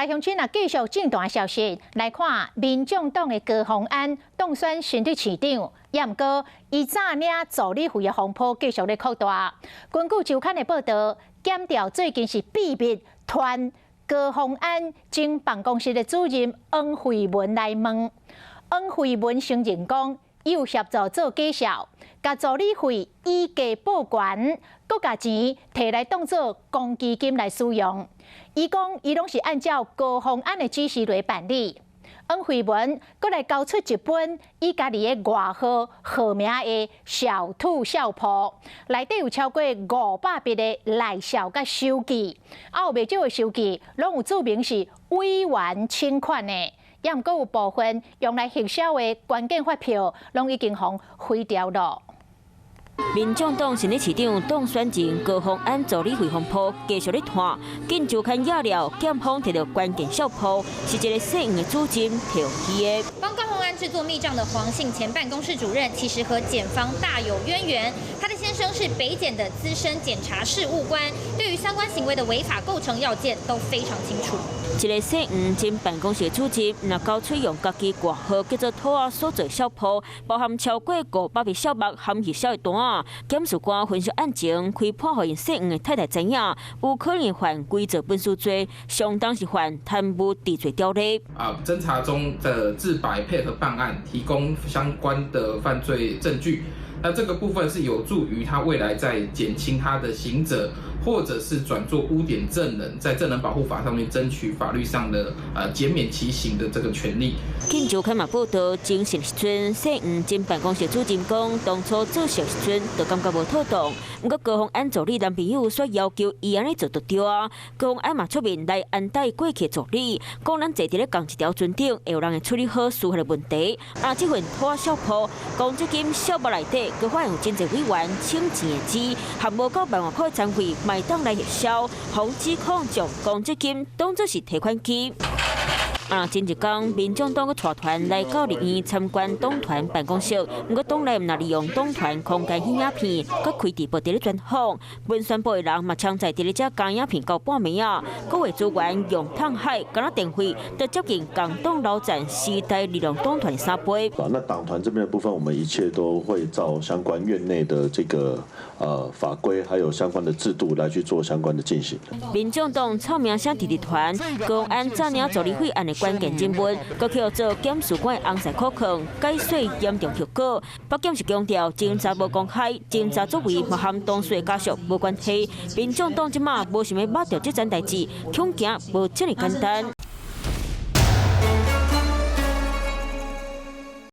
來鄉親啊，繼續政壇消息來看，民眾黨的高虹安當選新竹市長，也毋過伊早領助理費的風波繼續咧擴大。根據週刊的報道，檢調最近是秘密傳高虹安前辦公室的主任黃惠文來問，黃惠文承認講，伊有協助做假數，共助理費以價報懸，閣共錢提來當做公積金來使用。伊講，伊攏是按照高虹安的指示來辦理。黃惠文閣來交出一本伊家己的外號號名的小兔笑簿，內底有超過500筆的內數佮收據，啊有袂少的收據攏有註明是委員請款的，也毋過有部分用來核銷的關鍵發票，攏已經予毀掉了。民眾黨新竹市長當選人高虹安助理費風波繼續咧拖，鏡週刊也料檢方提著關鍵數簿，是一個姓黃的主任提去的。幫高虹安製作密帳的黃姓前辦公室主任，其實和檢方大有淵源。他的先生是北檢的資深檢察事務官，對於相關行為的違法構成要件都非常清楚。一個姓黃前辦公室主任，若交出用家己外號叫做兔仔所做數簿，包含超過500筆數目含核銷的單仔。檢視官分析案情，開判予𪜶姓黃的太太知影，有可能犯偽造文書罪，相當是犯貪污治罪條例。啊，偵查中的自白配合辦案，提供相關的犯罪證據。那這個部分是有助於他未來在減輕他的刑責，或者是轉做污點證人，在證人保護法上面爭取法律上的減免其刑的這個權利。鏡週刊嘛報道，偵訊時陣，姓黃前辦公室主任講，當初做數時陣就感覺無妥當。毋過高虹安助理男朋友煞要求伊按呢做就對啊。高虹安嘛出面來安撫過去助理，講咱坐佇咧仝一條船頂，會有人會處理好司法的問題。啊，這份兔仔數簿，公積金數目內底，閣發現有真濟委員請錢的錢，含無夠萬外塊餐費，嘛會當來核銷，予指控將公積金當作是提款機。啊，前一工，民眾黨閣帶團來到立院參觀黨團辦公室，毋過黨內毋若利用黨團空間翕影片，閣開直播佇咧專訪。文宣部的人嘛搶在佇咧遮加影片到半暝仔，國會資源用通海，敢若電費都接近共黨老戰時代力量黨團3倍。啊，那黨團這邊的部分，我們一切都會照相關院內的這個法規，還有相關的制度來去做相關的進行。民眾黨臭名聲佇佇傳，高虹安早領助理費案的關鍵人物，閣去做檢視官的紅色苦控，解說嚴重後果。北檢是強調偵查無公開，偵查作為嘛和當事家屬無關係。民眾黨這馬無想欲抹掉這樁代誌，恐驚無這麼簡單。